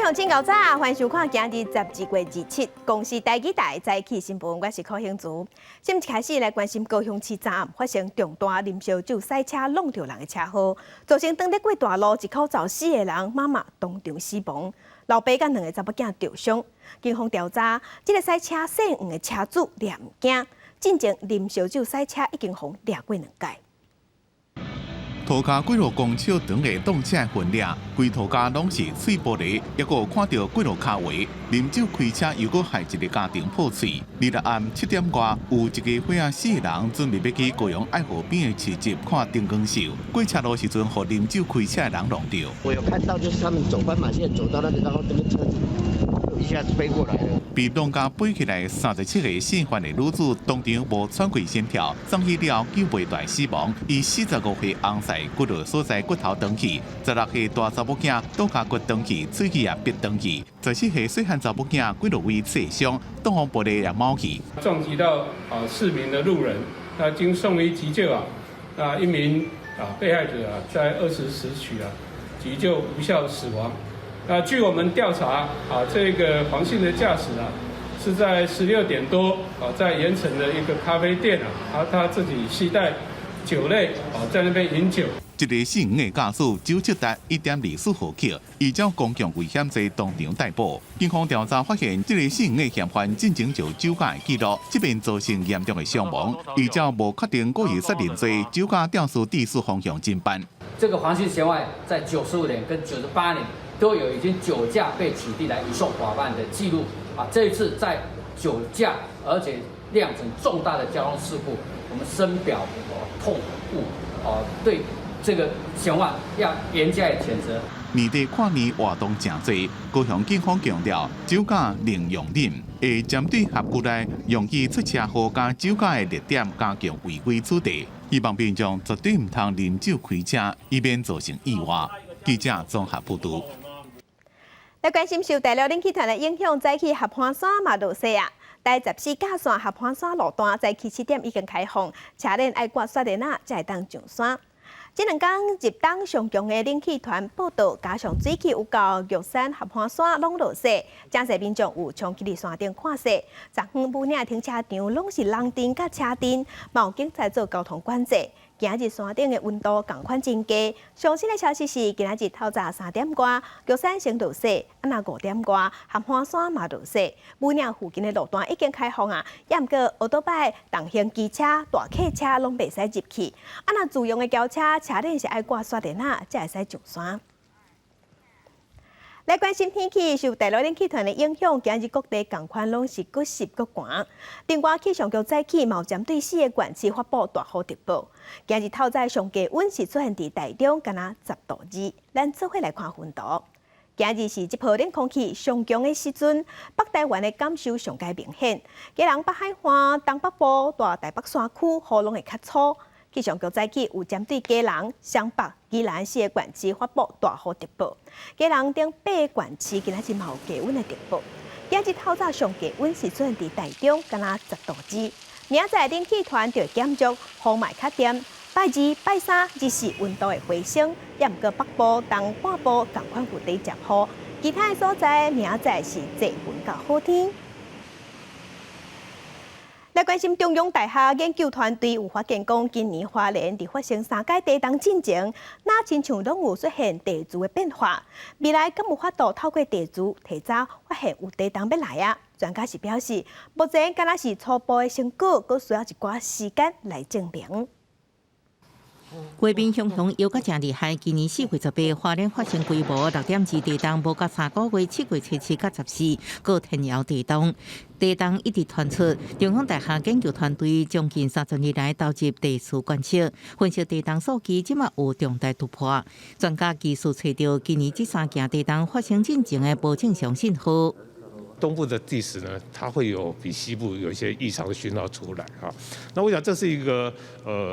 鄉親𠢕早，歡迎收看今日12月27公視台語台早起新聞，我是柯興竹。先一開始來關心高雄市昨暗發生重大啉燒酒駛車挵著人的車禍，造成當日過大路一口走死的人媽媽當場死亡，老爸佮兩个查某囝著傷。警方調查，這个駛車姓黃的車主掠毋驚，進前啉燒酒駛車已經予掠過兩擺。塗跤幾落公尺長的擋車痕跡，規塗跤攏是碎玻璃，抑閣有看著幾落跤鞋。啉酒開車又閣害一个家庭破碎。26暗7點外，有一家伙仔四个人準備欲去高雄愛河邊的市集看燈光秀，過車路時陣，予啉酒開車的人挵著。我有看到，就是他們走斑馬線走到那裡，然後這個車子一下子飛過來了。被挵甲飛起來37歲姓范的女子當場無喘過心跳，送醫了後救袂斷死亡。伊45歲翁婿骨落所在骨頭斷去，16歲大查某囝倒跤骨斷去，喙齒也篦斷去。14歲細漢查某囝幾落位切傷，擋風玻璃也冒去。撞擊到四名的路人，那經送醫急救啊，那一名被害者啊在20時許啊急救無效死亡。那據我們調查啊，這個黃姓的駕駛啊，是在16點多啊，在鹽埕的一個咖啡店啊，他自己攜帶酒類啊，在那邊飲酒。這个姓黃的駕駛酒測達1.24毫克，依照公共危險罪當場逮捕。警方調查發現，這个姓黃的嫌犯進前就酒駕的記錄，這邊造成嚴重的傷亡。依照無確定故意殺人罪，酒駕肇事致死方向偵辦。這個黃姓嫌犯在95年跟98年都有已經酒駕被取締來移送法辦的記錄啊！這一次在酒駕，而且釀成重大的交通事故，我們深表痛惡哦，對這個嫌犯要嚴加譴責。年底跨年活動誠濟，高雄警方強調酒駕零容忍，會針對轄區內容易出車禍佮酒駕的熱點加強違規取締，希望民眾絕對毋通啉酒開車，以免造成意外。記者綜合報導。來關心受大陸冷氣團的影響，早起合歡山嘛落雪啊！台14甲線合歡山路段早起7點已經開放，車輪愛掛雪鏈仔才會當上山。這兩工入冬上強的冷氣團報到，加上水汽有夠，玉山合歡山攏落雪，誠濟民眾有衝去佇山頂看雪。昨昏武嶺停車場攏是人陣佮車陣，嘛有警察做交通管制。今日山頂的溫度仝款真低。上新的消息是，今日透早3點外，玉山先落雪，啊若5點外，合歡山嘛落雪。武嶺附近的路段已經開放啊，猶毋過歐多擺、重型機車、大客車攏袂使入去。啊若自用的轎車，車輪是愛掛雪鏈仔，才會使上山。來關心天氣，受大陸冷氣團的影響，今日各地仝款攏是閣濕閣寒。另外，氣象局早起嘛有針對四个縣市發布大雨特報。今日透早上低溫是出現佇台中，敢若10度2。咱做伙來看雲圖。今日是這波冷空氣上強的時陣，北台灣的感受上蓋明顯。基隆北海岸、東北部、大台北山區雨攏會較粗。氣象局早起有針對基隆、雙北、宜蘭四个縣市發布大雨特報。基隆等八个縣市今仔日嘛有低溫的特報。今日透早上低溫是出現佇台中，敢若10度2。明仔載冷氣團就會減弱，風嘛會較恬。拜二、拜三日時溫度會回升，猶毋過北部、東半部仝款有佇接雨，其他的所在明仔載是濟雲佮好天。來關心中央大學研究團隊有發現講，今年花蓮佇發生三擺地動進前，若親像攏有出現地磁的變化。未來敢有法度透過地磁提早發現有地動欲來啊？專家是表示，目前敢若是初步的成果，閣需要一寡時間來證明。畫面雄雄搖甲誠厲害，今年4月18，花蓮發生規模6.2地動，無夠3個月，7月27佮14，閣天搖地動，地動一直傳出。中央大學研究團隊將近30年來投入地磁觀測，分析地動數據，這馬有重大突破。專家技術揣著今年這三件地動發生進前的無正常信號。東部的地磁呢，它會有比西部有一些異常訊號出來啊。那我想這是一個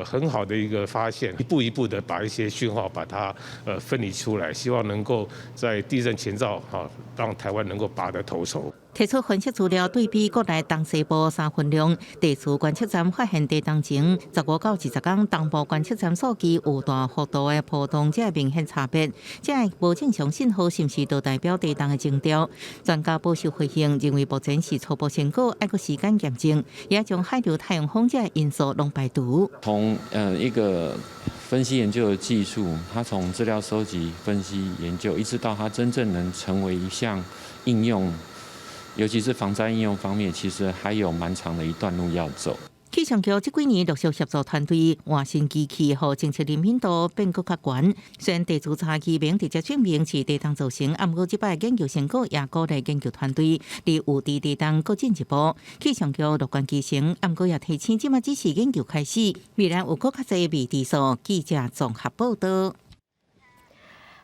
很好的一個發現，一步一步的把一些訊號把它分離出來，希望能夠在地震前兆哈讓台灣能夠拔得頭籌。提出分析資料對比國內東西部三分量地磁觀測站發現地動前15到20工，東部觀測站數據有大幅度的波動，這個明顯差別，這個無正常信號是毋是就代表地動的徵兆？專家保守回應，認為目前是初步成果，愛閣時間驗證，也將海流、太陽風這個因素攏排除。從一個分析研究的技術，它從資料收集、分析研究，一直到它真正能成為一項應用。尤其是防災應用方面，其實還有蠻長的一段路要走。氣象局這幾年陸續協助團隊換新機器，予偵測靈敏度變閣較懸。雖然地磁差異袂直接證明是地動造成，啊，毋過這擺研究成果也鼓勵研究團隊佇預知地動閣進一步。氣象局樂觀其成，啊，毋過也提醒，這馬只是研究開始，未來有閣較濟未知數。記者綜合報道。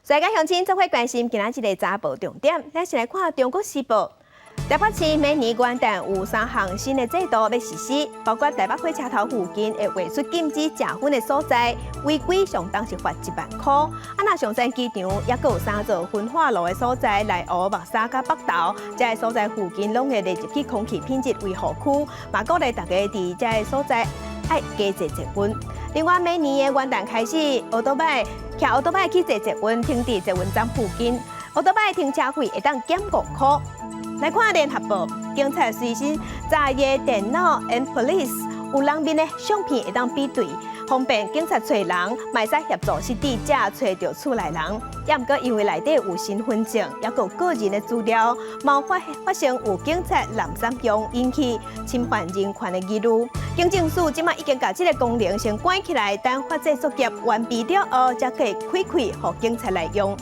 世界鄉親總會關心今仔日的早報重點，咱先來看《中國時報》。台北市每年元旦有三項新的制度欲實施，包括台北火車頭附近會劃出禁止食薰的所在，違規上重是罰1萬箍。啊，若松山機場猶閣有三座焚化爐的所在，內湖、木柵佮北投，這个所在附近攏會列入去空氣品質維護區，嘛鼓勵大家佇這个所在愛加坐捷運。另外，每年的元旦開始，歐多擺騎歐多擺去坐捷運，停佇捷運站附近，歐多擺停車費會當減5箍。來看聯合報，警察隨身查驗電腦 and police 有人面的相片會當比對，方便警察揣人，嘛會使協助失智者揣著厝內人。也毋過因為內底有身份證，猶閣有個人的資料，嘛發生有警察濫使用，引起侵犯人權的疑慮。警政署這馬已經共這个功能先關起來，等法制作業完備了後，才可以開開予警察來用。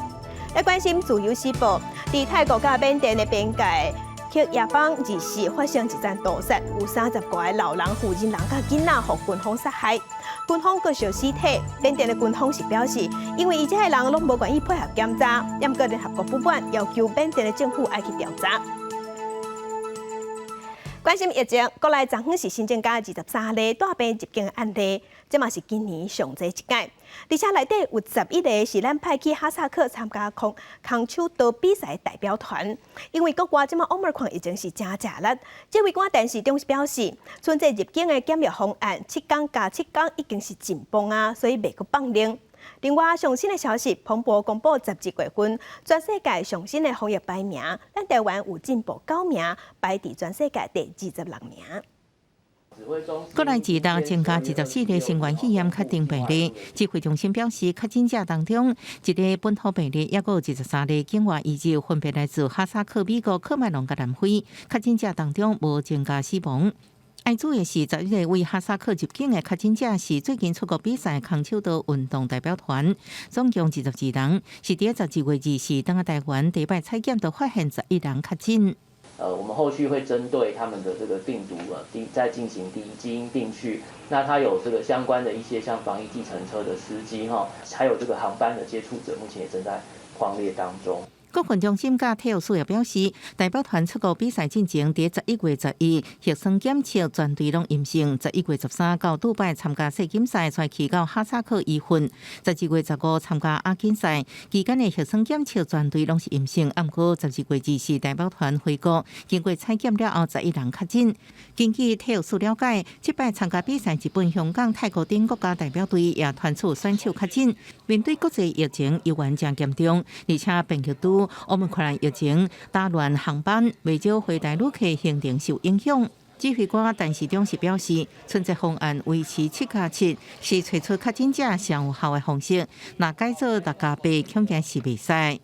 來關心自由時報，佇泰國佮緬甸的邊界，克耶邦24發生一場屠殺，有30外个老人、婦人、人佮囡仔，予軍方殺害。軍方閣燒屍體，緬甸的軍方是表示，因為伊這个人攏無願意配合檢查，毋過聯合國不滿，要求緬甸的政府愛去調查。關心疫情，國內昨昏是新增加23例帶病入境的案例，這嘛是今年上濟一擺。而且內底有11個是咱派去哈薩克參加空手道比賽代表團，因為國外這馬奧密克戎疫情是誠食力。指揮官陳時中表示，春節入境的檢疫方案7天加7天已經是緊繃啊，所以袂閣放寬。另外，上新的消息，彭博公布12月份全世界上新的防疫排名，咱台灣有進步九名，排佇全世界第26名。國內自六增加24例新冠肺炎確診病例，指揮中心表示，確診者當中，一个本土病例，猶閣有23例境外移入，分別來自哈薩克、美國、喀麥隆佮南非。確診者當中無增加死亡。愛注意的是，11個為哈薩克入境的確診者是最近出國比賽空手道運動代表團，總共22人，是佇12月24轉來台灣，第一擺採檢就發現11人確診。我們後續會針對他們的這個病毒啊，定再進行第一基因定序。那他有這個相關的一些像防疫計程車的司機哈，還有這個航班的接觸者，目前也正在匡列當中。國訓中心佮體育署也表示，代表團出國比賽進前，佇11月11核酸檢測全隊攏陰性。11月13到杜拜參加世錦賽，再去到哈薩克預訓。12月15參加亞錦賽期間的核酸檢測全隊攏是陰性。毋過12月24代表團回國，經過採檢了後，11人確診。根據體育署了解，這擺參加比賽日本、香港、泰國等國家代表隊也傳出選手確診。面對國際疫情猶原誠嚴重，而且變異株奧密克戎疫情打亂航班，袂少回台旅客行程受影響。指揮官陳時中是表示，春節方案維持7加7，是揣出確診者上有效的方式。若改做6加8，恐驚是袂使。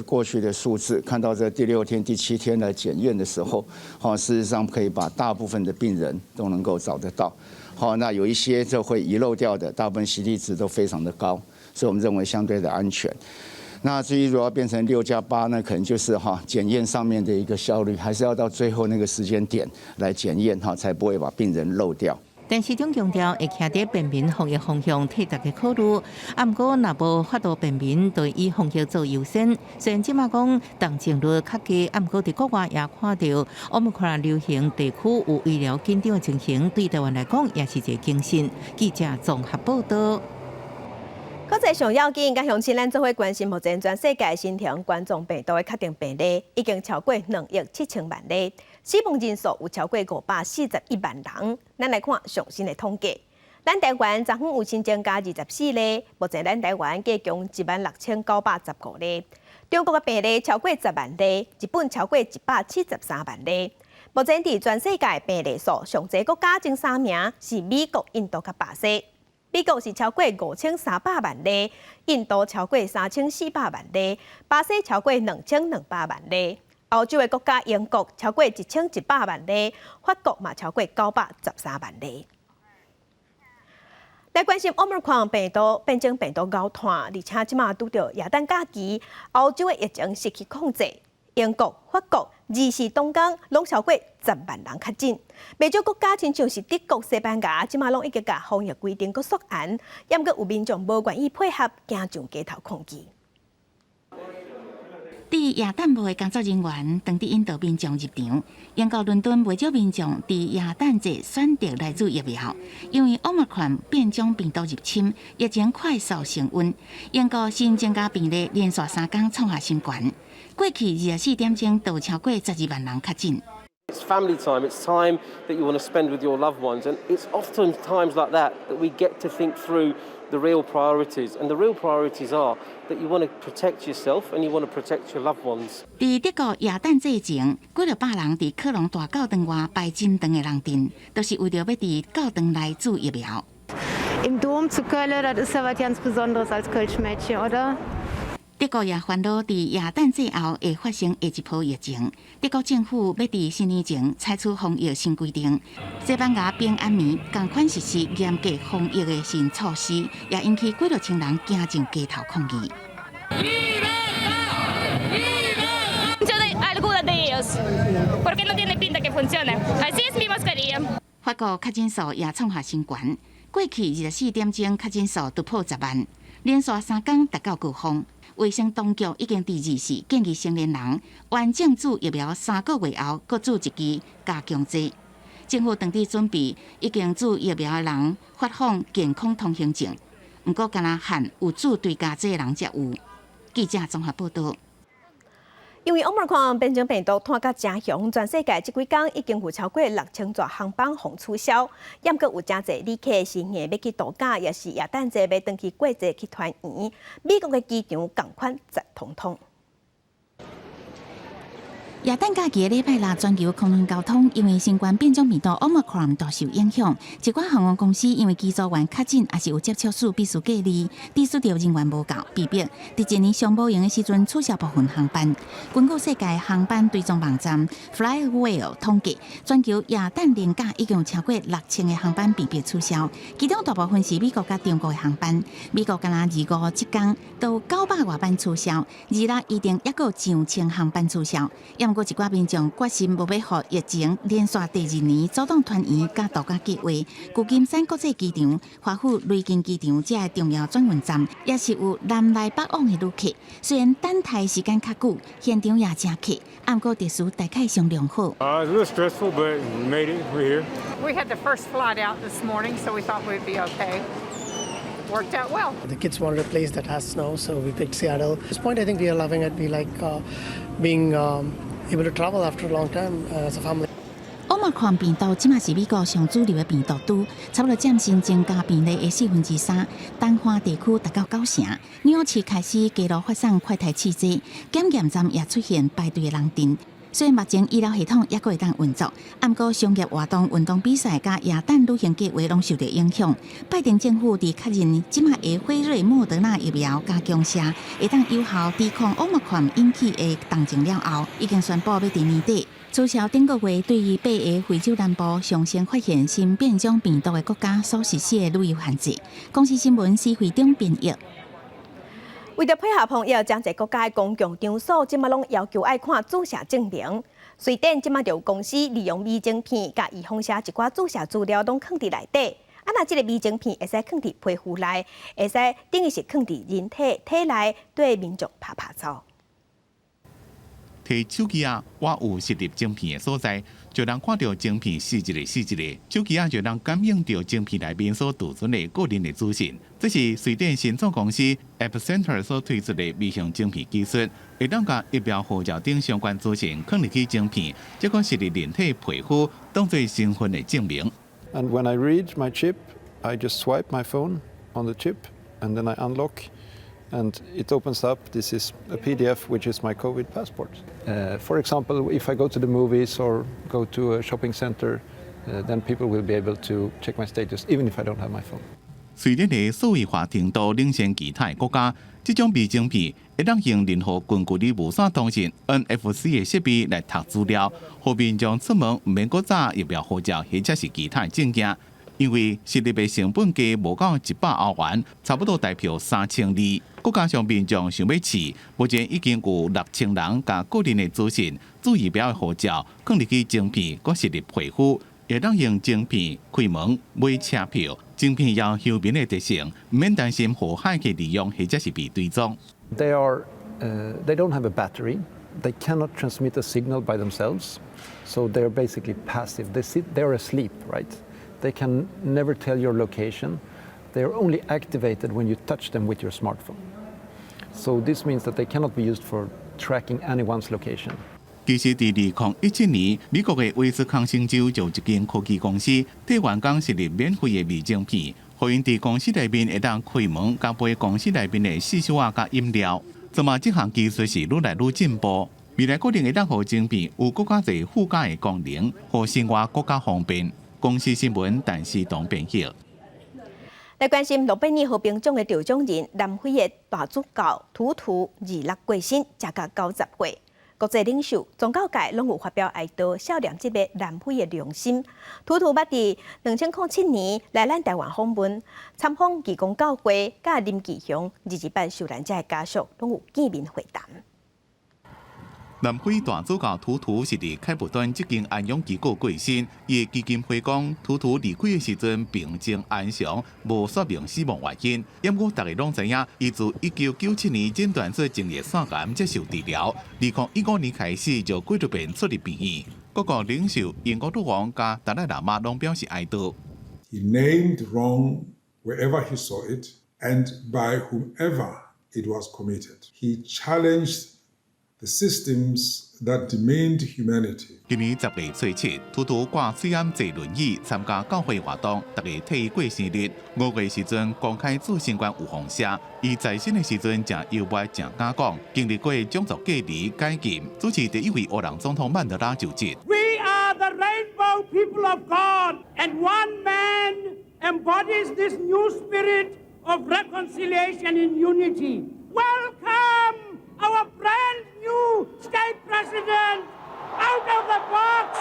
過去的數字，看到這第六天、第七天來檢驗的時候，好，事實上可以把大部分的病人都能夠找得到。好，那有一些就會遺漏掉的，大部分 CT 值都非常的高，所以我們認為相對的安全。那至於如果要變成6加8呢，可能就是哈檢驗上面的一個效率，還是要到最後那個時間點來檢驗哈，才不會把病人漏掉。陳時中強調，會徛佇便民防疫方向替大家考慮。啊，毋過若無法度便民，就以防疫做優先。雖然這馬講重症率較低，啊，毋過佇國外也看著奧密克戎流行地區有醫療緊張的情形，對台灣來講也是一個警訊。記者綜合報道。國際上要緊，佮鄉親咱做伙關心，目前全世界新型冠狀病毒的確診病例已經超過2億7千萬例，死亡人數有超過541萬人。咱來看上新的統計，咱台灣昨昏有新增加24例，目前咱台灣計共16,915例。中國的病例超過10萬例，日本超過173萬例。目前佇全世界病例數上濟國家前三名是美國、印度佮巴西。美國是超過5300萬例，印度超過3400萬例，巴西超過2200萬例。歐洲的國家英國超過1100萬例，法國嘛超過913萬例。來關心奧密克戎病毒變種病毒𠢕湠，而且這馬拄著耶誕假期，歐洲的疫情失去控制。英國、法國、24當工攏超過10萬人確診，袂少國家親像是德國、西班牙，這馬攏已經共防疫規定閣縮嚴，猶閣有民眾無願意配合，驚上街頭抗議。佇耶誕帽的工作人員，當佇引導民眾入場。英國倫敦袂少民眾佇耶誕節選擇來注疫苗，因為奧密克戎變種病毒入侵，疫情快速升溫。英國新增加病例連續3工創下新高，過去24點鐘就超過12萬人確診。 It's family time. It's time that you want to spend with your loved ones, and it's often times like that that we get to think through the real priorities. And the real priorities are that you want to protect yourself and you want to protect your loved ones. 佇德國耶誕節前，幾若百人佇科隆大教堂外排真長的龍陣，都是為著欲佇教堂內注疫苗。 Im Dom zu Köln, das ist ja was ganz Besonderes als Kölschmädchen, oder? 德國也煩惱佇耶誕節後會發生下一波疫情。德國政府欲佇新年前採取防疫新規定。西班牙平安暝仝款實施嚴格防疫的新措施，也引起幾若千人驚上街頭抗議。 Alguna de ellos, porque no tiene pinta que funcione. Así es mi mascarilla. 法國確診數也創下新高，過去24點鐘確診數突破10萬，連續3工達到高峰。衛生當局已經佇24建議成年人完整注疫苗3個月後，閣注一劑加強劑。政府當佇準備已經注疫苗的人發放健康通行證，毋過干焦限有注追加劑的人才有。記者綜合報導。因為奧密克戎變種病毒湠甲誠凶，全世界這幾工已經有超過6000座航班予取消，猶閣有誠濟旅客是硬欲去度假，抑是耶誕節欲轉去過節去團圓。美國的機場仝款擠通通。耶誕假期的禮拜六，全球空運交通因為新冠變種病毒奧密克戎大受影響，一寡航空公司因為機組員確診，抑是有接觸史必須隔離，致使著人員無夠，被迫佇一年上無閒的時陣取消部分航班。根據世界航班追蹤網站 FlightAware 統計，全球耶誕連假已經有超過6000個航班被迫取消，其中大部分是美國佮中國的航班。美國干焦25這工就900外班取消，26預定猶閣上千航班取消。毋過一寡民眾決心無欲予疫情連續第二年阻擋團圓佮度假計劃。舊金山國際機場、華府雷根機場這个重要轉運站，也是有南來北往的旅客。雖然等待時間較久，現場也誠客，毋過秩序大概上良好。 It's a little stressful, but we made it. We're here. We had the first flight out this morning, so we thought we'd be okay. Worked out well. The kids wanted a place that has snow, so we picked Seattle. At this point, I think we are loving it. We like being able to travel after a long time as a family. 奧密克戎病毒這馬是美國上主流的病毒株，差不多佔新增加病例的3/4。東岸地區達到9成。紐約市開始街路發送快篩試劑，檢驗站也出現排隊的人陣。雖然目前醫療系統猶閣會當運作，毋過商業活動、運動比賽佮耶誕旅行計劃攏受著影響。拜登政府佇確認這馬的輝瑞、莫德納疫苗加強射會當有效抵抗奧密克戎引起的重症了後，已經宣布欲佇年底取消頂個月對於八个非洲南部上先發現新變種病毒的國家所實施的旅遊限制。公視新聞施惠中編譯。為著配合防疫，誠濟國家的公共場所，這馬攏要求愛看注射證明。瑞典這馬就有公司利用微晶片，共預防射一寡注射資料攏囥佇內底。啊，若這个微晶片會使囥佇皮膚內，會使等於是囥佇人體體內，對民眾拍拍走。提手機仔，我有植入晶片的所在，就能看著晶片死一个死一个，手機仔就能感應著晶片內面所儲存的個人的資訊。這是瑞典新創公司 Epicenter 所推出的微型晶片技術，會當共疫苗護照等相關資訊囥入去晶片，這個是佇人體皮膚當做身份的證明。 And when I read my chip, I just swipe my phone on the chip, and then I unlock, and it opens up. This is a PDF, which is my COVID passport. For example, if I go to the movies or go to a shopping center, then people will be able to check my status, even if I don't have my phone. 瑞典的數位化程度領先其他國家，這種微晶片會當用任何近距離無線通訊 NFC 的設備來讀資料，予民眾出門毋免閣紮疫苗護照或者是其他證件。因為植入的成本價無到100歐元，差不多台票3200。閣加上民眾想欲試，目前已經有6000人共個人的資訊、注疫苗的護照，囥入去晶片，閣植入皮膚，會當用晶片開門、買車票。晶片有休眠的特性，毋免擔心予駭客利用或者是被追蹤。 They don't have a battery. They cannot transmit a signal by themselves, so they're basically passive. They're asleep, right? They can never tell your location. They are only activated when you touch them with your smartphone. So this means that they cannot be used for tracking anyone's location. 其實，佇2017年，美國的威斯康星州就一間科技公司替員工設立免費的微晶片，予𪜶佇公司內面會當開門，共買公司內面的四小仔佮飲料。這馬這項技術是愈來愈進步，未來可能會當予晶片有閣較濟附加的功能，予生活閣較方便。公視新聞，陳思東編譯。來關心諾貝爾和平獎的得獎人，南非的大主教圖圖26過身，才甲90歲。國際領袖、宗教界攏有發表哀悼，悼念這个南非的良心。圖圖捌佇2007年來咱台灣訪問，參訪義工教會，佮林義雄228受難者的家屬，攏有見面會談。南非大主教圖圖是佇開普敦這間安養機構過身。伊的基金會講，圖圖離開的時陣平靜安詳，無說明死亡原因。毋過大家攏知影，伊自1997年診斷出前列腺癌接受治療，2015年開始就幾度遍出入病院。各國領袖、英國女王佮達賴喇嘛攏表示哀悼。 He named wrong wherever he saw it and by whomever it was committed. He challenged the systems that demeaned humanity. 今年10月初7，圖圖掛喙罨坐輪椅參加教會活動，大家替伊過生日。5月時陣公開做新冠預防射，伊在生的時陣誠幽默，誠敢講，經歷過種族隔離解禁，主持第一位黑人總統曼德拉就職。 We are the rainbow people of God, and one man embodies this new spirit of reconciliation and unity. Welcome our brand new state president out of the box,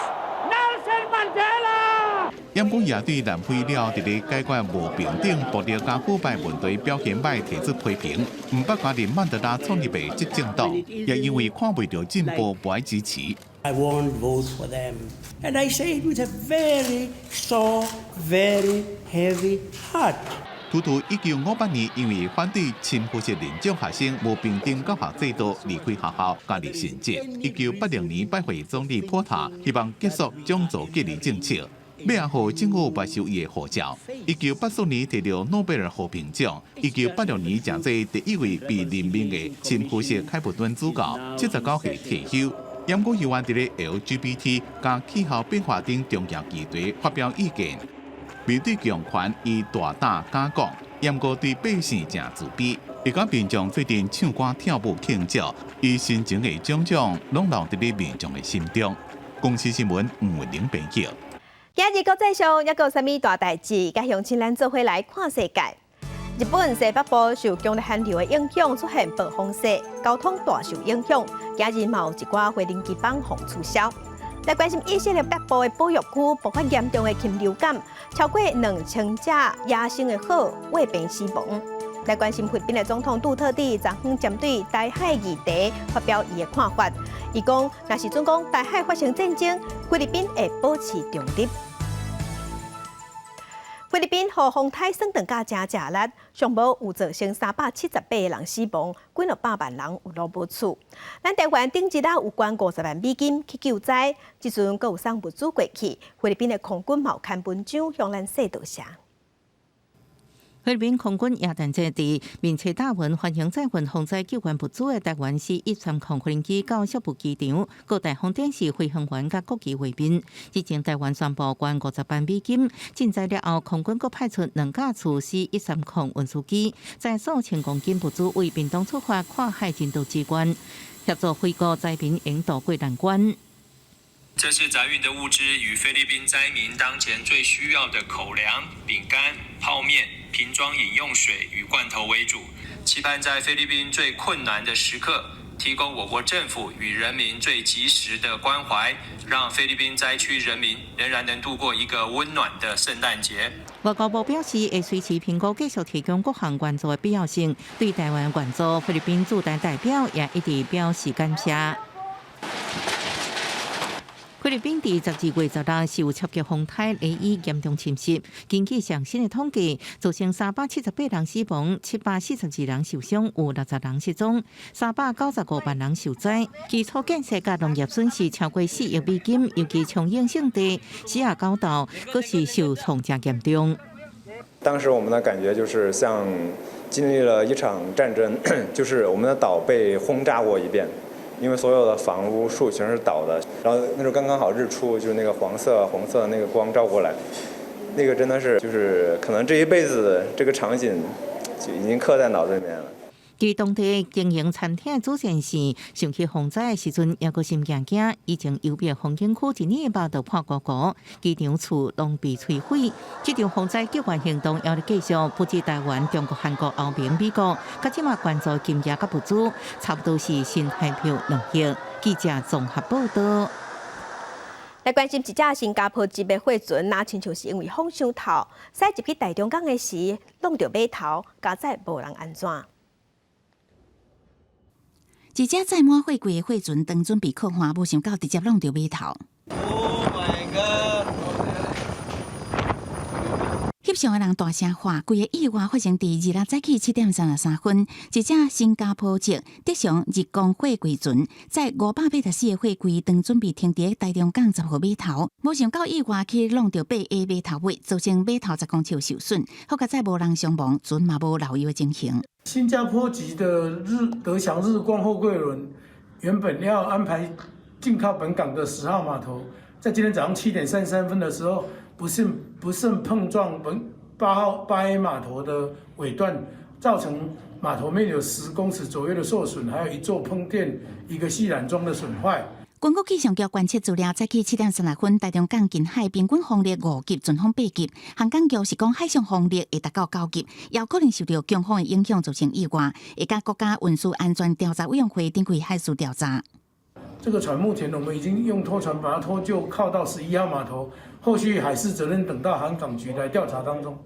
Nelson Mandela. 毋過也對南非了佇咧解決無平等、暴力佮腐敗問題表現䆀提出批評，毋捌加入曼德拉創立的執政黨，也因為看袂著進步，無愛支持。 I won't vote for them. And I say it with a very sore, very heavy heart. 圖圖1958年因為反對深膚色人種學生無平等教學制度，離開學校，加入神職。1980年拜會總理普塔，希望結束種族隔離政策，尾仔予政府沒收伊的護照。1984年提著諾貝爾和平獎。1986年成做第一位被任命的深膚色開普敦主教，79歲退休。毋過猶原佇咧 LGBT 佮氣候變化等重要議題發表意見。面對強權，伊大膽敢講，毋過對百姓誠慈悲。伊佮民眾做陣唱歌跳舞慶祝，伊生前的種種，攏留佇咧民眾的心中。公視新聞吳文玲編譯。今日國際上猶閣有啥物大代誌？佮鄉親咱做伙來看世界。日本西北部受強烈寒流的影響，出現暴風雪，交通大受影響。今日嘛有一寡飛行機班予取消。來關心以色列北部的保育區爆發嚴重的禽流感，超過2000隻野生的鶴患病死亡。來關心菲律賓的總統杜特蒂昨昏針對台海議題發表伊的看法，伊講，若是準講台海發生戰爭，菲律賓會保持中立。菲律賓予風颱算斷甲誠食力，上無有造成378個人死亡，幾若百萬人有路無厝。咱台灣頂日啊有捐50萬美金去救災，這陣閣有送物資過去，菲律賓的空軍嘛有刊文章向咱說多謝。菲律賓空軍耶誕節佇面冊貼文歡迎載運洪災救援物資的台灣 C-130飛機到宿霧機場，各大風電視飛行員佮國旗衛兵。之前台灣宣布捐50萬美金，賑災了後，空軍閣派出兩架次 C-130運輸機，載數千公斤物資為屏東出發，跨海人道支援，協助菲國災民應渡過難關。這次載運的物資與菲律賓災民當前最需要的口糧、餅乾、泡麵、瓶裝飲用水與罐頭為主，期盼在菲律賓最困難的時刻，提供我國政府與人民最及時的關懷，讓菲律賓災區人民仍然能度過一個溫暖的聖誕節。外交部表示，會隨時評估繼續提供各項援助的必要性，對台灣援助，菲律賓駐台代表也一直表示感謝。菲律賓佇12月16受超級風颱雷伊嚴重侵襲，根據上新的統計，造成378人死亡，742人受傷，有60人失蹤，395萬人受災。基礎建設佮農業損失超過4億美金，尤其沖繩聖地、西亞高島，閣是受創誠嚴重。當時我們的感覺就是像經歷了一場戰爭，就是我們的島被轟炸過一遍。因為所有的房屋樹全是倒的，然後那時候剛剛好日出，就是那個黃色、紅色的那個光照過來，那個真的是就是可能這一輩子這個場景就已經刻在腦子裡面了。佇當地經營餐廳的主線是想起洪災的時陣，猶閣心驚驚。以前幽閉風景區一年肉就破糊糊，機場厝攏被摧毀。這場洪災救援行動猶咧繼續，不止台灣、中國、韓國、歐盟、美國，佮這馬捐助金額佮物資，差不多是新台票2億。記者綜合報道。來關心一隻新加坡籍的貨船，若親像是因為風傷透，駛入去台中港的時，挵著碼頭，佳哉無人按怎。一隻載滿貨櫃的貨船當準備靠岸，無想到直接挵著碼頭。 Oh my god！翕相的人大聲喊，規個意外發生佇26早起7點33分，一隻新加坡籍德祥日光貨櫃船載584個貨櫃，當準備停佇台中港10號碼頭，無想到意外去挵著8A 碼頭尾，造成碼頭10公尺受損，好佳哉無人傷亡，船嘛無漏油的情形。新加坡籍的日德祥日光貨櫃輪原本要安排進靠本港的10號碼頭，在今天早上7點33分的時候，不幸不慎碰撞本8號8A 碼頭的尾段，造成碼頭面有10公尺左右的受損，還有一座噴電、一個繫纜樁的損壞。根據氣象局觀測資料，早起7點36分，台中港近海平均風力5級，陣風8級。航港局是講海上風力會達到9級，有可能受著強風的影響造成意外，會佮國家運輸安全調查委員會展開海事調查。這個船目前我們已經用拖船把它拖救靠到11號碼頭，後續海事責任等到航港局來調查當中。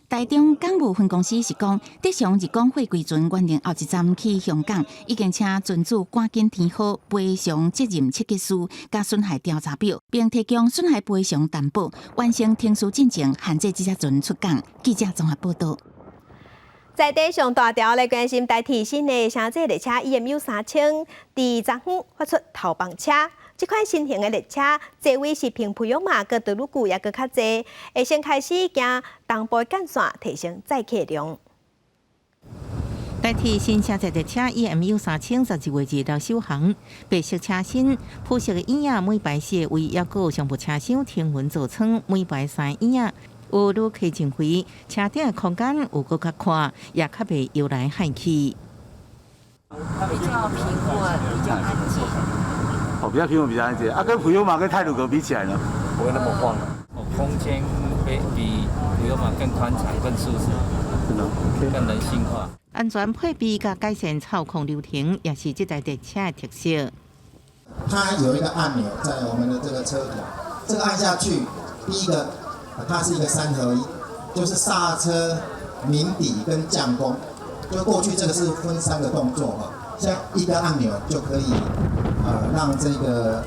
台中港務分公司是講，德祥日光貨櫃船原定後一站去香港，已經請船主趕緊填好賠償責任切結書佮損害調查表，並提供損害賠償擔保，完成程序進程，限制這隻船出港。記者綜合報道。在地上大條來關心台鐵新的城際列車 EMU 3000，佇昨昏發出頭班車。這款新型的列車，座位是比普悠瑪佮德魯固猶閣較濟，會先開始行東部幹線，提升載客量。台鐵新城際列車 EMU 3000 12月26首航，白色車身、鋪設的椅仔，每排四個位，猶閣有商務車廂、天雲座艙，每排三椅仔。有旅客認為，車頂的空間有閣較寬，也較袂搖來晃去。比較平穩，比較安靜。哦，比較平穩，比較安靜。啊，跟普悠瑪跟太魯閣比起來呢？不會那麼晃。哦，空間比普悠瑪更寬敞、更舒適，真的，更人性化。安全配備佮改善操控流程，也是這台列車的特色。它有一個按鈕在我們的這個車頭，這個按下去，第一個，它是一個三合一，就是剎車、鳴笛跟降弓。就過去這個是分三個動作哈，像一個按鈕就可以，讓這個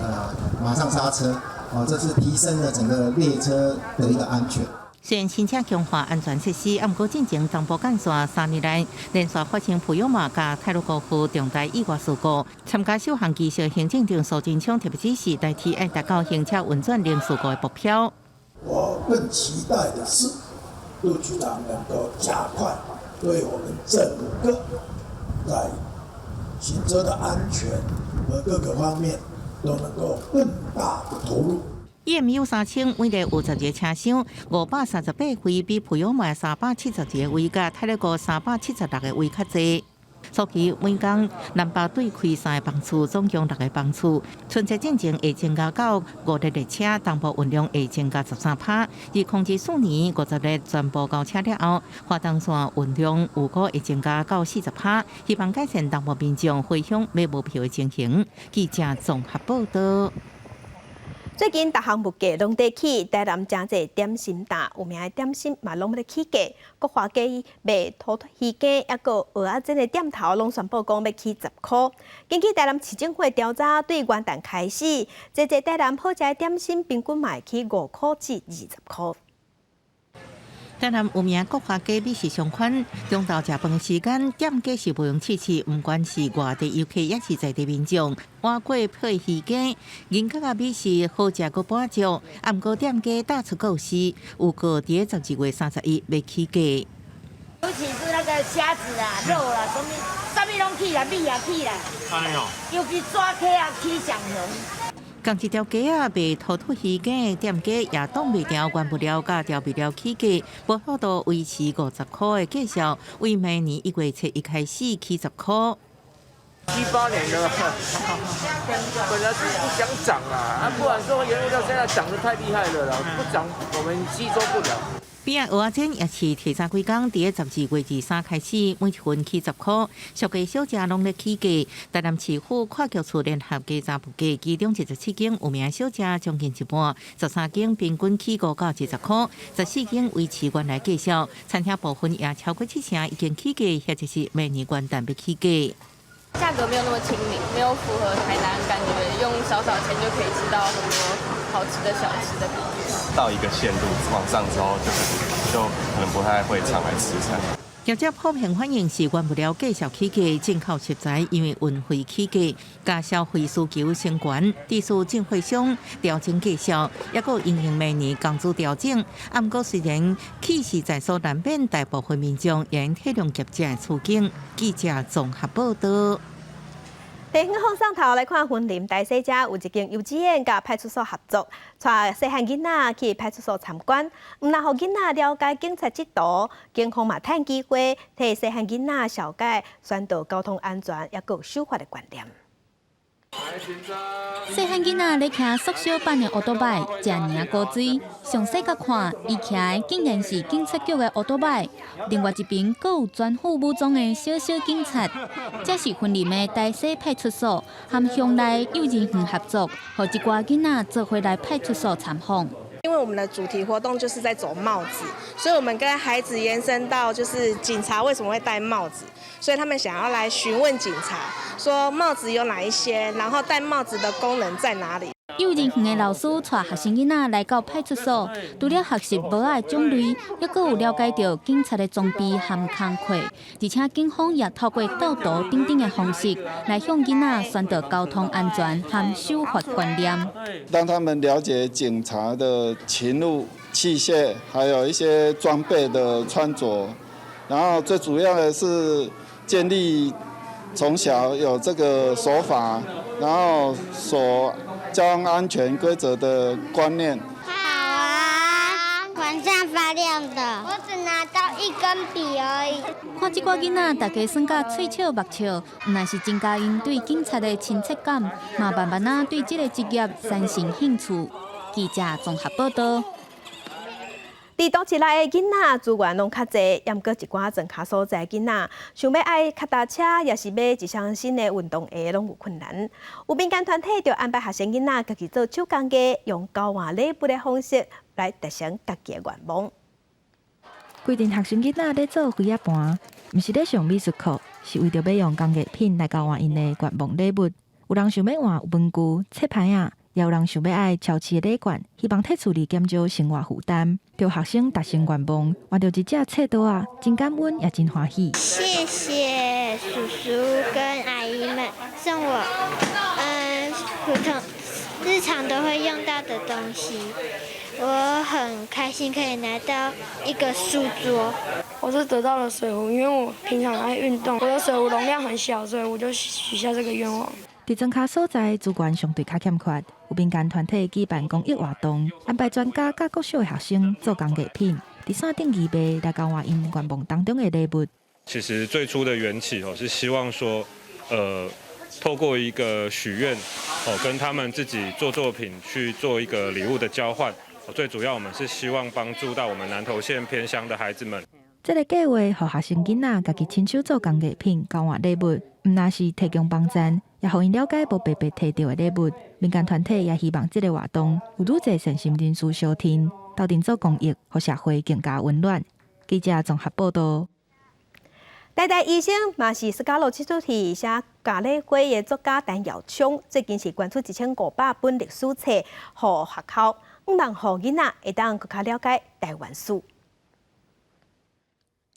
馬上剎車，哦，這是提升了整個列車的一個安全。雖然新車強化安全設施，毋過進前東部幹線3年內連續發生普悠瑪佮太魯閣號重大意外事故。參加首項技術行政長蘇貞昌特別指示，代替愛達到行車運轉零事故的目標。我更期待的是，陸局長能夠加快對我們整個在行車的安全和各個方面都能夠更大的投入。 EMU 3000每列有12個車廂，538位，比普悠瑪372個位，佮太魯閣376個位較濟。初期每工南北對開三個班次，總共六個班次。春節進前會增加到五列列車，東部運量會增加13%。2024年50列全部交車了後，花東線運量預估會增加到40%，希望改善東部民眾回鄉買無票的情形。記者綜合報道。最近逐項物價攏佇起，台南誠濟點心店有名的點心嘛攏欲起價，國華街賣土魠魚羹，抑閣蚵仔煎的店頭攏宣布講欲起10箍。根據台南市政府的調查，對元旦開始，濟濟台南好食的點心平均嘛會起5箍至20箍。台南有名國華街美食商圈，中晝食飯時間，店家是無閒試試，毋管是外地遊客，抑是在地民眾，碗粿配魚羹，銀角仔美食好食閣滿足。毋過店家打出告示，預告佇12月31欲起價。尤其是那個蝦子啊、肉啊，啥物啥物攏起啦，米也起啦，尤其抓溪啊起上懸。仝一條街仔賣土魠魚羹的店家也擋袂牢，原物料佮調味料起價，無法度維持50箍的價數，為明年1月1日開始起10箍。七八年了，本來是不想漲啊，啊，不然說原物料現在漲得太厲害了啦，不漲我們吸收不了。邊仔蚵仔煎也是提早幾工，佇12月23開始，每一份起10箍，俗家小食攏咧起價。台南市府跨局處聯合稽查物價，其中27間有名小食將近一半，13間平均起5到20箍，14間維持原來價數。餐廳部分也超過七成已經起價，或者是明年元旦欲起價。價格沒有那麼親民，沒有符合台南感覺，用少少錢就可以吃到很多好吃的小吃的感覺。到一個限度往上之後，就可能不太會常來吃菜。業者普遍反映是原物料繼續起價，進口食材因為運費起價，加消費需求升懸，致使進貨商調整價數，抑閣因應明年工資調整。毋過雖然起是在所難免，大部分民眾也會體諒業者的處境。記者綜合報道。地方放送頭來看，雲林大溪遮有一間幼稚園佮派出所合作，帶細漢囡仔去派出所參觀，毋但予囡仔了解警察制度，警方嘛趁機會替細漢囡仔紹介宣導交通安全，抑閣守法的觀念。細漢囡仔咧騎縮小版的歐多擺，遮爾仔古錐。詳細佮看，伊騎的竟然是警察局的歐多擺。另外一邊，閣有全副武裝的小小警察。這是雲林的大溪派出所和鄉內幼兒園合作，予一寡囡仔做伙來派出所參訪。因為我們的主題活動就是在走帽子，所以我們跟孩子延伸到就是警察為什麼會戴帽子，所以他們想要來詢問警察，說帽子有哪一些，然後戴帽子的功能在哪裡。幼兒園的老師帶學生囡仔來到派出所，除了學習帽仔的種類，抑閣有了解著警察的裝備和工課，而且警方也透過鬥圖等等的方式，來向囡仔宣導交通安全和守法觀念。讓他們了解警察的勤務器械，還有一些裝備的穿着，然後最主要的是建立從小有這個守法，然後守交通安全規則的觀念。好啊，晚上發亮的。我只拿到一根筆而已。看這寡囡仔，大家耍甲喙笑目笑，毋但是增加𪜶對警察的親切感，嘛慢慢仔對這個職業產生興趣。記者綜合報道。佇都市內的囡仔資源攏較濟，毋過一寡莊跤所在囡仔想欲愛跤踏車，抑是買一雙新的運動鞋，攏有困難。有民間團體就安排學生囡仔家己做手工藝，用交換禮物的方式來達成家己的願望。規陣學生囡仔咧做飛仔盤，毋是咧上美術課，是為著欲用工藝品來交換𪜶的願望禮物。有人想欲換文具、冊牌仔，也有人想欲愛超市的禮券，希望替厝裡減少生活負擔。著學生達成願望，換著一隻冊桌仔，真感恩也真歡喜。謝謝叔叔跟阿姨們送我，普通日常都會用到的東西，我很開心可以拿到一個書桌。我是得到了水壺，因為我平常愛運動，我的水壺容量很小，所以我就許下這個願望。佇莊跤所在資源相對較欠缺，有民間團體舉辦公益活動，安排專家佮國小的學生做工藝品，佇線頂義賣來交換𪜶願望當中的禮物。其實最初的緣起哦，是希望說，透過一個許願，哦，跟他們自己做作品去做一個禮物的交換。最主要我們是希望幫助到我們南投縣偏鄉的孩子們。這个計畫，予學生囡仔家己親手做工藝品，交換禮物，毋但是提供幫贊，也予𪜶了解無白白提著的禮物。民間團體也希望這个活動有愈濟善心人士相挺，鬥陣做公益，予社會更加溫暖。記者綜合報導。台大醫生嘛是斯卡羅這齣戲寫咖喱花的作家陳耀昌，最近是捐出1500本歷史冊，予學校，向望予囡仔會當閣較了解台灣史。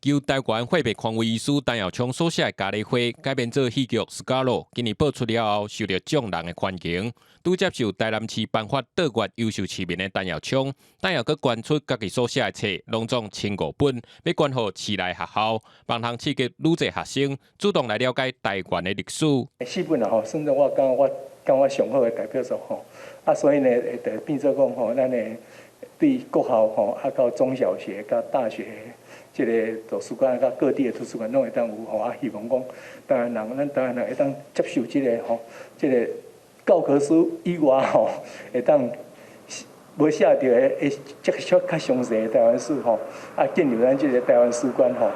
由台灣貨幣權威醫師陳耀昌所寫的《咖喱花》改編做戲劇《斯卡羅》，今年播出了後，受著眾人的歡迎。拄接受台南市頒發卓越優秀市民的陳耀昌，等下閣捐出家己所寫的冊，攏總1500本，欲捐予市內學校，望通刺激愈濟學生主動來了解台灣的歷史。四本啊吼，算做我感覺上好的代表作吼，啊，所以呢，會就變做講吼，咱的對國校吼，啊到中小學佮大學。這個圖書館佮各地的圖書館攏會當有吼，啊，希望講台灣人，咱台灣人會當接受這个吼，這个教科書以外吼，會當無寫著的，會接觸較詳細的台灣史吼，啊，進入咱這个台灣史觀吼。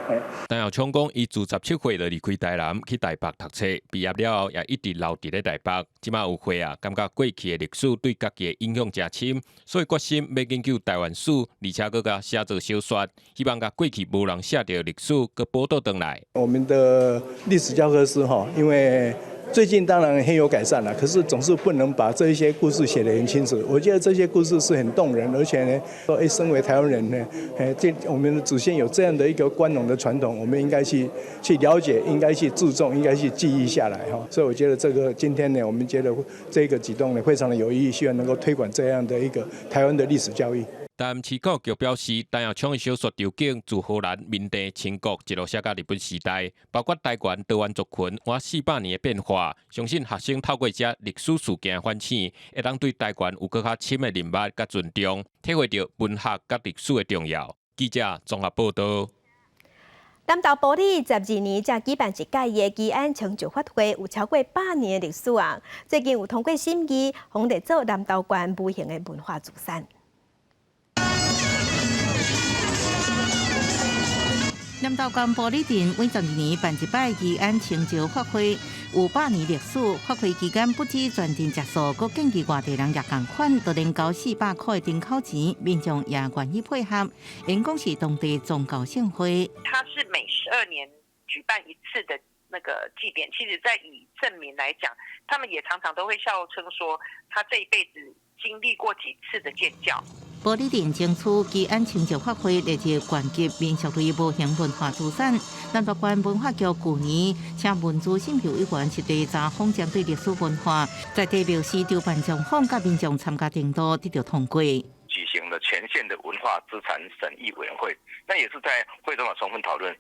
陳耀昌講，伊自17歲就離開台南去台北讀冊，畢業了後也一直留佇咧台北。這馬有歲啊，感覺過去的歷史對家己的影響誠深，所以決心欲研究台灣史，而且閣共寫做小說，希望共過去無人寫著的歷史閣報導轉來。我們的歷史教科書吼，因為最近當然很有改善了，可是總是不能把這一些故事寫得很清楚。我覺得這些故事是很動人，而且呢，說身為台灣人呢，這我們的祖先有這樣的一個光榮的傳統，我們應該去了解，應該去注重，應該去記憶下來哈。所以我覺得這個今天呢，我們覺得這個舉動呢非常的有意義，希望能夠推廣這樣的一個台灣的歷史教育。台南市教育局表示，陳耀昌的小說場景自荷蘭、緬甸、清國一路寫到日本時代，包括台灣多元族群倚400年的變化。相信學生透過這歷史事件的反省，會當對台灣有閣較深的認識佮尊重，體會著文學佮歷史的重要。記者綜合報導。南投埔里12年才舉辦一屆的基安成就法會，有超過100年的歷史啊！最近有通過審議，予列做南投縣無形的文化資產。南投縣埔里鎮每12年辦一擺基安清醮法會，有100年歷史。法會期間不止全鎮食素，閣建議外地人也仝款，都連交400塊的燈口錢，民眾也願意配合。𪜶講是當地宗教盛會。它是每12年舉辦一次的那個祭典，其實在以鎮民來講，他們也常常都會笑稱說，他這一輩子經歷過幾次的建醮。埔里鎮爭取基安清醮法會列入縣級民俗類無形文化資產。南投縣文化局舊年請文資審議委員實地查訪，針對歷史文化，在地廟司籌辦狀況，佮民眾參加程度得著通過。舉行了全縣的文化資產審議委員會，那也是在會中的充分討論，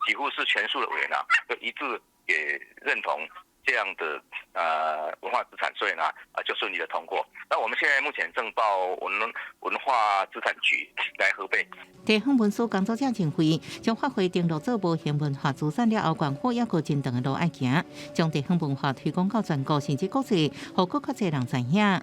幾乎是全數的委員啊，都一致也認同這樣的文化資產，所以呢啊就順利的通過。那我們現在目前正報文化資產局來核備。地方文史工作者認為，將法會登錄做無形文化資產了後，縣府猶閣真長的路愛行，將地方文化推廣到全國甚至國際，予閣較濟人知影。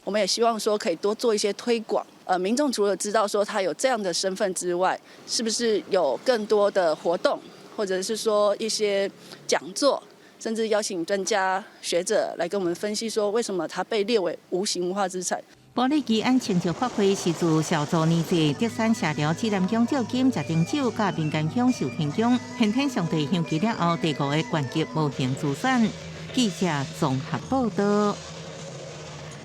我們也希望說可以多做一些推廣，民眾除了知道說他有這樣的身份之外，是不是有更多的活動，或者是說一些講座？甚至邀請專家學者來跟我們分析，說為什麼它被列為無形文化資產。埔里基安清醮法會是自孝祖年祭、德山社寮紫南宮借金、食燈酒、佮民間鄉壽天宮、玄天上帝香旗了後，第五个縣級無形資產。記者綜合報導。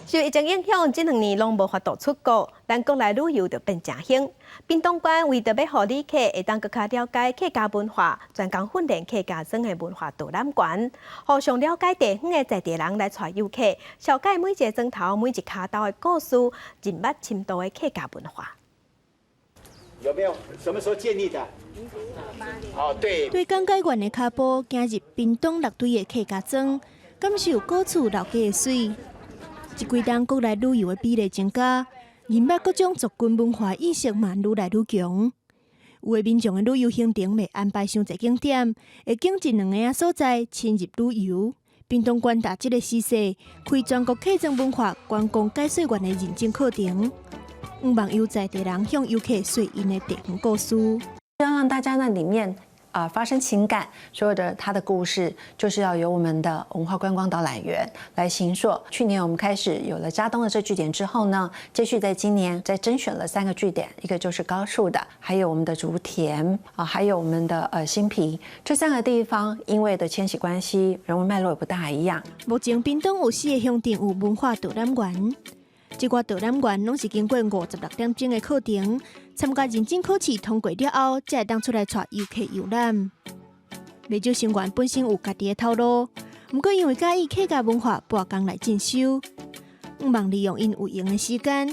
受疫情影響，這兩年攏無法度出國，咱國內旅遊就變誠興。屏東縣為著欲予旅客會當閣較了解客家文化，專工訓練客家莊的文化導覽員，予想了解地方的在地人來帶遊客，紹介每一个莊頭、每一跤頭的故事，認捌深度的客家文化。有沒有？什麼時候建立的？哦，對。對講解員的跤步，行入屏東六堆的客家莊，感受古厝老街的媠。這幾冬國內旅遊的比例增加，認捌各種族群文化意識嘛愈來愈強。有的民眾的旅遊行程袂安排傷濟景點，會揀一兩个所在深入旅遊。屏東縣搭這个時勢，開全國客莊文化觀光解說員的認證課程，向望由在地人向遊客說𪜶的地方故事，要讓大家那裡面啊發生情感，所有的他的故事就是要由我們的文化觀光導覽員來形塑。去年我們開始有了佳冬的這據點之後呢，接續在今年再甄選了三個據點，一個就是高樹的，還有我們的竹田啊，還有我們的新埤這三個地方，因為的遷徙關係，人文脈絡也不大一樣。目前屏東有四個鄉鎮有文化導覽員，這寡導覽員攏是經過56點鐘的課程，參加認證考試通過了後，才會當出來帶遊客遊覽。袂少成員本身有家己的頭路，毋過因為佮意客家文化，撥工來進修，向望利用𪜶有閒的時間，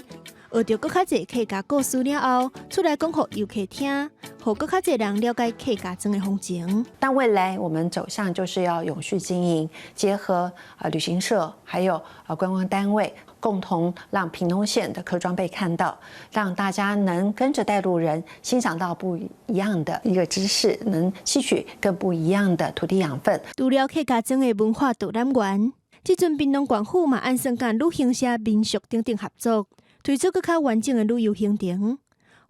學著閣較濟客家故事了後，出來講予遊客聽，予閣較濟人了解客家莊的風情。但未來我們走向就是要永續經營，結合旅行社，還有觀光單位，共同讓屏東縣的客莊被看到，讓大家能跟着帶路人欣賞到不一樣的一個知識，能吸取更不一樣的土地養分。除了客家莊的文化導覽員，這陣屏東縣府嘛按算佮旅行社、民宿等等合作，推出閣較完整的旅遊行程，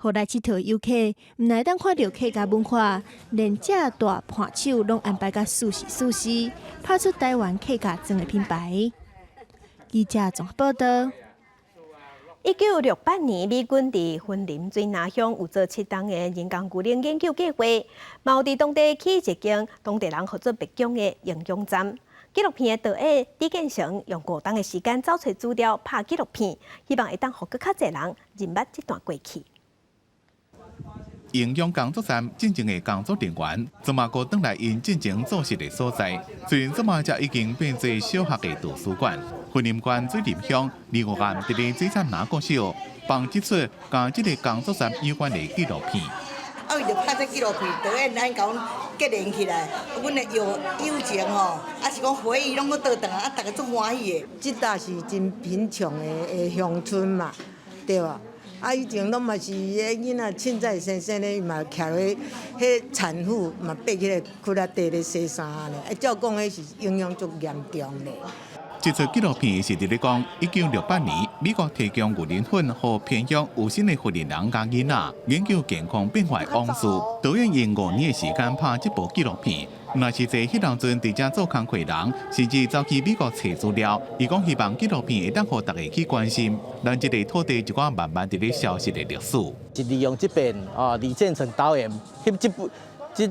予來𨑨迌遊客毋但會當看著客家文化，連食大伴手攏安排甲舒適舒適，拍出台灣客家莊的品牌。記者綜合報道。1968年，美軍佇雲林水林鄉有做7冬的人工牛奶研究計劃，嘛有佇當地起一間當地人號做白宮的營養站。紀錄片的導演李建成用5冬的時間走揣資料拍紀錄片，希望會當予閣較濟人認捌這段過去。營養工作站進前的工作人員，這馬閣轉來𪜶進前做事的所在。雖然這馬才已經變做小學的圖書館，雲林縣水林鄉二五岸佇咧水產林國小放這齣佮這个工作站有關的紀錄片。啊，伊就拍這紀錄片，導演按共阮結連起來，阮的友友情吼，抑是講回憶攏閣倒轉來，啊，逐家足歡喜的。這搭是真貧窮的鄉村嘛，對無？啊，以前攏嘛是彼囡仔凊彩生生咧，嘛徛咧，彼產婦嘛爬起來窟仔地咧洗衫咧，啊，照講彼是營養足嚴重咧。這齣紀錄片是佇咧講，1968年美國提供牛奶粉予偏鄉有新的雲林人佮囡仔，研究健康變化往事。導演用5年的時間拍這部紀錄片，若是在彼當陣佇遮做工課人，甚至走去美國揣資料。伊講希望紀錄片會當予大家去關心，咱這个土地一寡慢慢佇咧消失的歷史。是利用這邊啊，李建成導演翕這部這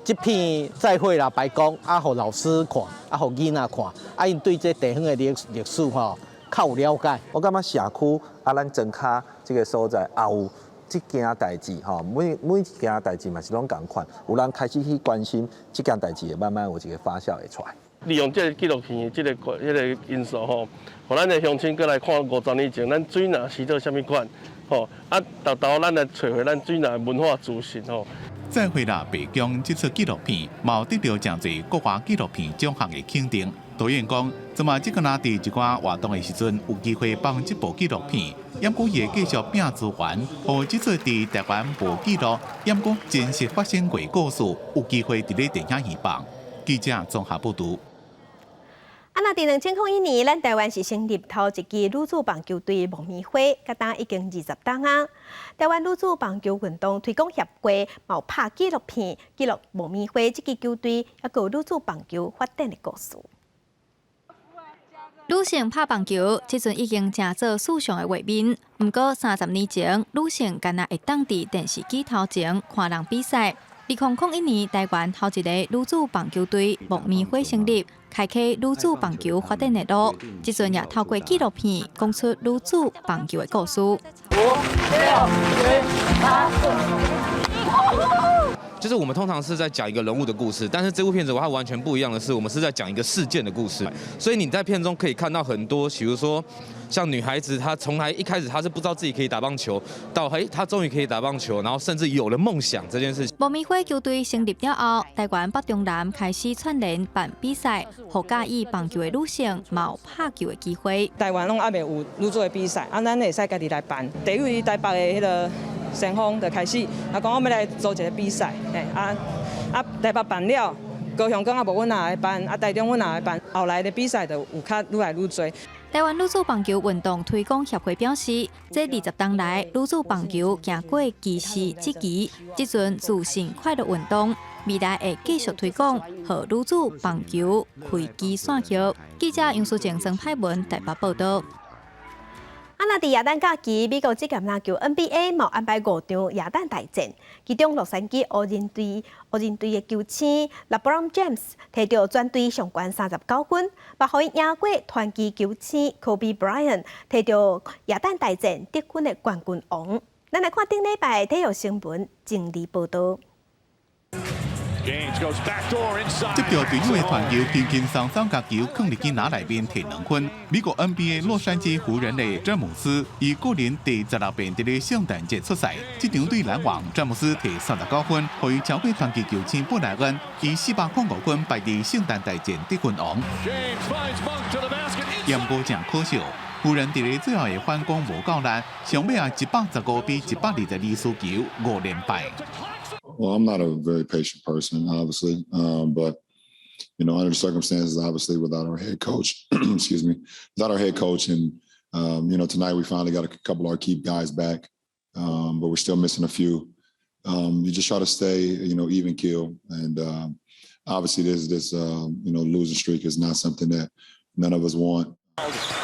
這片再會啦白宮，啊，予老師看，啊，予囡仔看，啊，𪜶對這地方的歷史吼較有了解。我感覺社區啊，咱莊跤這个所在也有這件代誌吼，每一件代誌嘛是攏仝款，有人開始去關心這件代誌，會慢慢有一个發酵會出來。利用這个紀錄片的這个彼个因素吼，予咱的鄉親閣來看50年前咱水林是做啥物款，吼啊，沓沓咱來揣回咱水林的文化資訊吼。再會啦，白宮這齣紀錄片，嘛得著誠濟國外紀錄片獎項的肯定。導演講，這馬這個若佇一寡活動的時陣，有機會放這部紀錄片，毋過伊會繼續拼資源，予這齣佇台灣無記錄，毋過真實發生過故事，有機會佇咧電影院放。記者綜合報導。啊，若佇2001年，咱台灣是成立頭一支女子棒球隊木棉花，到今已經20冬啊。台灣女子棒球運動推廣協會嘛有拍紀錄片，記錄木棉花這支球隊，抑閣有女子棒球發展的故事。女性拍棒球，這陣已經成做時尚的畫面。毋過30年前，女性敢若會當佇電視機頭前看人比賽。2001年，台灣頭一个女子棒球隊木棉花成立，開啟女子棒球發展的路。這陣也透過紀錄片講出女子棒球的故事。五六七八。就是我們通常是在講一個人物的故事，但是這部片子它完全不一樣的是，我們是在講一個事件的故事。所以你在片中可以看到很多，比如說像女孩子，她從來一開始她是不知道自己可以打棒球，到嘿她終於可以打棒球，然後甚至有了夢想這件事情。木棉花球隊成立了後，台灣北中南開始串聯辦比賽，予佮意棒球的女性嘛有拍球的機會。台灣攏猶未有女子的比賽，啊，咱會使家己來辦。第一位台北的彼个先鋒就開始，啊，講我欲來組一個比賽，嘿，啊啊，台北辦了，高雄閣猶無阮也來辦，啊，台中阮也來辦，後來的比賽就有較愈來愈濟。台灣女子棒球運動推廣協會表示，這20冬來，女子棒球行過歧視質疑，這陣自信快樂運動，未來會繼續推廣，予女子棒球開枝散葉。記者楊淑靜、曾派文台北報道。啊，若佇耶誕假期，美國職業籃球 NBA 嘛安排五場耶誕大戰，其中洛杉磯湖人隊的球星 LeBron James 提著全隊上懸39分，嘛予伊贏過傳奇球星 Kobe Bryant 提著耶誕大戰得分的冠軍王。咱來看頂禮拜體育新聞整理報道。接著隊友的傳球，輕輕鬆鬆共球囥佇鏡仔內面提2分。美國 NBA 洛杉磯湖人的詹姆斯以個人第16遍佇咧聖誕節出賽，這場對籃網，詹姆斯提39分，予伊超過傳奇球星布萊恩，以405分排佇聖誕大戰得分王。毋過誠可惜，湖人佇咧最後的反攻無夠力，上尾啊115比122輸球5連敗。 Well, I'm not a very patient person, obviously, but under the circumstances, obviously, without our head coach, excuse me, without our head coach, and tonight we finally got a couple of our key guys back, but we're still missing a few. You just try to stay even keel, and obviously, this losing streak is not something that none of us want.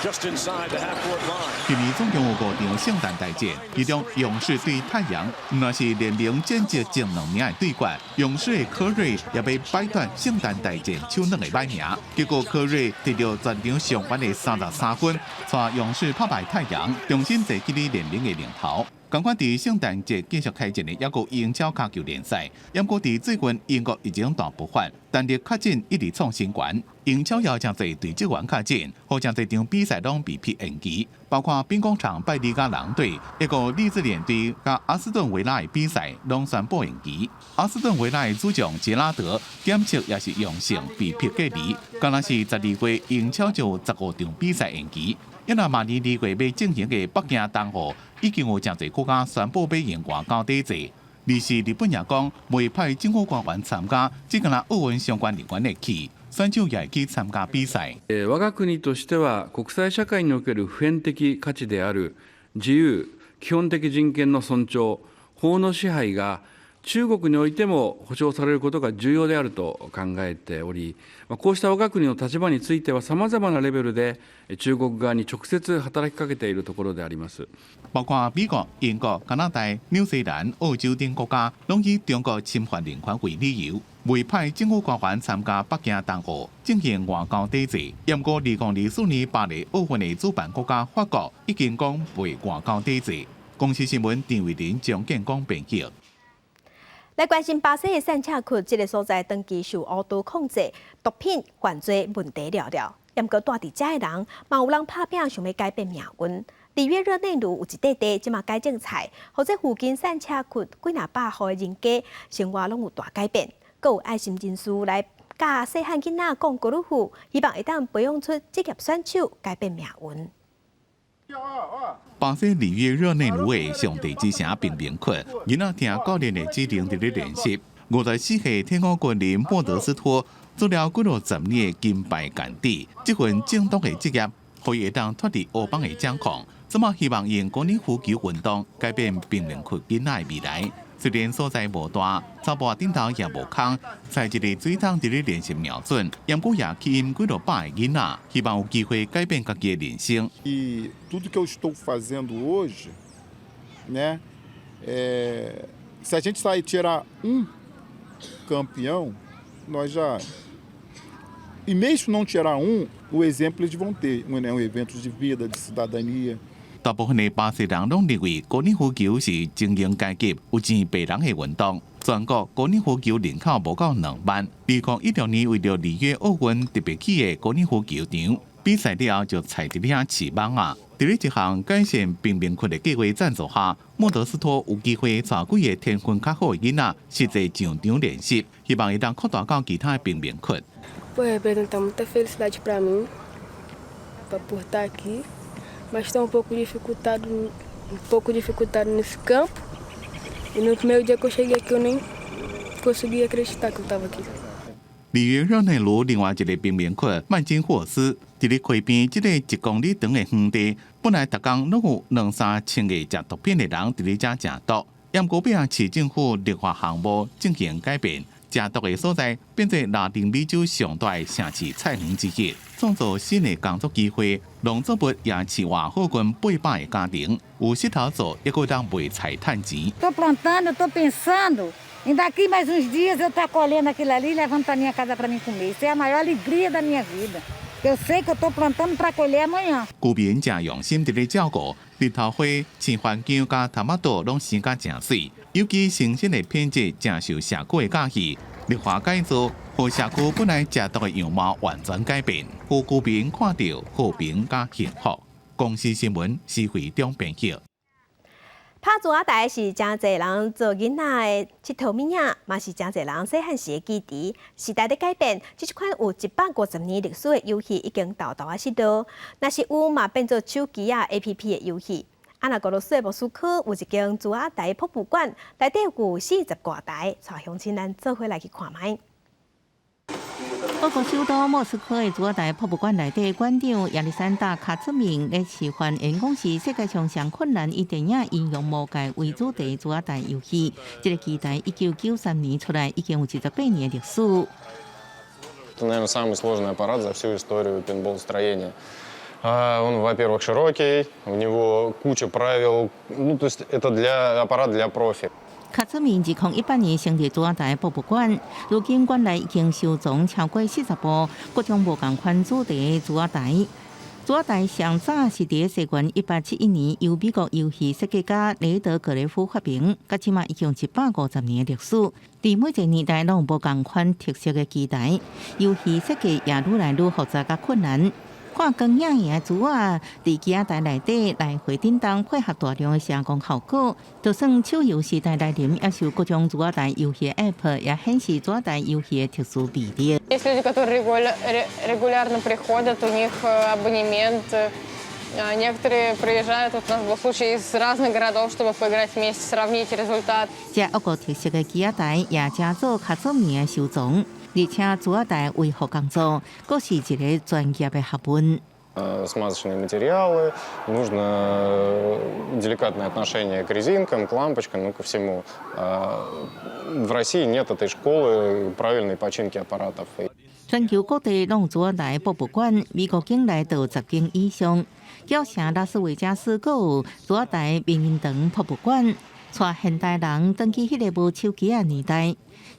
Just inside the half-court line. 今年總共有五場聖誕大戰，其中勇士對太陽，毋但是聯盟戰績前兩名的對決。勇士的柯瑞也欲擺脫聖誕大戰手軟的歹名，結果柯瑞得著全場上懸的33分，帶勇士拍敗太陽，重新坐起佇聯盟的領頭。仝款佇聖誕節繼續開戰的，猶閣英超跤球聯賽，毋過佇最近英國疫情大爆發，單日確診一直創新懸。英超也有誠濟隊職員確診，予誠濟場比賽攏被迫延期，包括兵工廠敗利甲狼隊，一個利茲聯隊佮阿斯頓維拉的比賽攏宣布延期。阿斯頓維拉的主將傑拉德檢測也是陽性，被迫隔離。敢若是12月英超就有15場比賽延期。因為明年2月欲進行的北京冬奧，已經有誠濟國家宣布欲用外交體制。而是日本也講，袂派政府官員參加，只干焦奧運相關人員會去，選手也會去參加比賽。我が國としては國際社會における普遍的価値である自由、基本的人権の尊重、法の支配が中国においても保障されることが重要であると考えており、こうした我が国の立場については、さまざまなレベルで中国側に直接働きかけているところであります。包括美國、英國、加拿大、紐西蘭、澳洲等國家，攏以中國侵犯人權為理由，袂派政府官員參加北京冬奧，進行外交抵制。毋過，2024年巴黎奧運的主辦國家法國已經講袂外交抵制。公視新聞陳慧琳、張建光編輯。來關心巴西的散赤區，這个所在長期受烏道控制，毒品犯罪問題寥寥。毋過住佇遮的人，嘛有人拍拚想欲改變命運。里約熱內盧有一塊地，這馬改種菜，予這附近散赤區幾若百戶的人家生活攏有大改變。閣有愛心人士來教細漢囡仔講高爾夫，希望會當培養出職業選手，改變命運。巴西里約熱內盧的上帝之城貧民窟，囡仔聽教練的指令佇咧練習。54歲退伍軍人莫德斯托做了幾落十年的金牌干地，這份正當的職業，予伊會當脫離黑幫的掌控。這馬希望用高爾夫球運動改變貧民窟囡仔的未來。雖然所在無大，草脯頂頭也無空，在一个水桶佇咧練習瞄準，毋過也吸引幾落百个囡仔，希望有機會改變家己的人生。 E tudo que eu estou fazendo hoje, né, se a gente sair tirar um campeão, nós já E mesmo não tirar um, o exemplo eles vão ter, né, um evento de vida, de cidadania. 大部分的巴西人攏認為高爾夫球是精英階級有錢白人的運動。全國高爾夫球人口無夠2萬。2016年為著里約奧運特別起的高爾夫球場，比賽了後就踩佇遐飼蠓仔。佇咧這項改善貧民窟的計劃贊助下，莫德斯托有機會帶幾个天分較好的囡仔實際上場練習，希望會當擴大到其他的貧民窟。 Pô, representa muita felicidade para mim, por estar aqui, mas estou um pouco dificultado nesse campo. E no primeiro dia que eu cheguei aqui, eu nem consegui acreditar que eu estava aqui. 里約熱內盧另外一個貧民窟曼金霍斯，佇咧溪邊這個1公里長的園地，本來逐工攏有兩三千個食毒品的人佇咧遮食毒，毋過尾仔市政府綠化項目進行改變，食毒的所在變做拉丁美洲上大的城市菜園之一，創造新的工作機會，農作物也飼活好近800個家庭，有穡頭做，猶閣會當賣菜趁錢。 Estou plantando, estou pensando em daqui mais uns dias eu estar colhendo aquilo ali e levando para minha casa para mim comer. Isso é a maior alegria da minha vida. Eu sei que eu estou plantando para colher amanhã. 居民誠用心佇咧照顧，日頭花、青番薑佮苧仔豆攏生甲誠媠，有機新鮮的品質誠受社區的佮意。綠化改造，予社區本來食毒的樣貌完全改變，予居民看著和平佮幸福。公視新聞施惠中編輯。拍珠仔台是誠濟人做囡仔的𨑨迌物仔，嘛是誠濟人細漢時的記憶。時代咧改變，這款有150年歷史的遊戲已經沓沓仔式落。若是有嘛變做手機仔 APP 的遊戲。啊，若俄羅斯的莫斯科有一間珠仔台博物館，內底有40外台，帶鄉親咱做伙來去看覓。俄國首都莫斯科的珠仔台博物館內底，館長亞歷山大卡茲明咧示範，𪜶講是世界上上困難以電影應用魔戒為主題珠仔台遊戲。這个機台1993年出來，已經有28年的歷史。 Это, наверное, самый сложный аппарат за всю историю пинбол-строения. Он, во-первых, широкий, у него куча правил, ну, то есть это аппарат для профи. 卡茲明2018年成立珠仔台博物館，如今館內已經收藏超過40部各種無仝款主題的珠仔台。珠仔台上早是佇西元1871年由美國遊戲設計家雷德格雷夫發明，到這馬已經150年的歷史。佇每一個年代攏有無仝款特色的機台，遊戲設計也愈來愈複雜佮困難。看光影影的珠仔，佇機仔台內底來回振動，配合大量的聲光效果，就算手遊時代來臨，也是有各種珠仔台遊戲 App，也顯示珠仔台遊戲的特殊魅力。 Есть люди, которые регулярно приходят, у них абонемент. Некоторые приезжают, вот у нас был случай из разных городов, чтобы поиграть вместе, сравнить результат. 這各個特色的機仔台也成做較出名的收藏，而且珠仔台維護工作，閣是一个專業的學問。 Смазочные материалы, нужно деликатное отношение к резинкам, к лампочкам, ну, ко всему. В России нет этой школы правильной починки аппаратов. 全球各地攏有珠仔台博物館，美國境內就有10間以上。叫城拉斯維加斯閣有珠仔台名人堂博物館，帶現代人轉去彼个無手機的年代。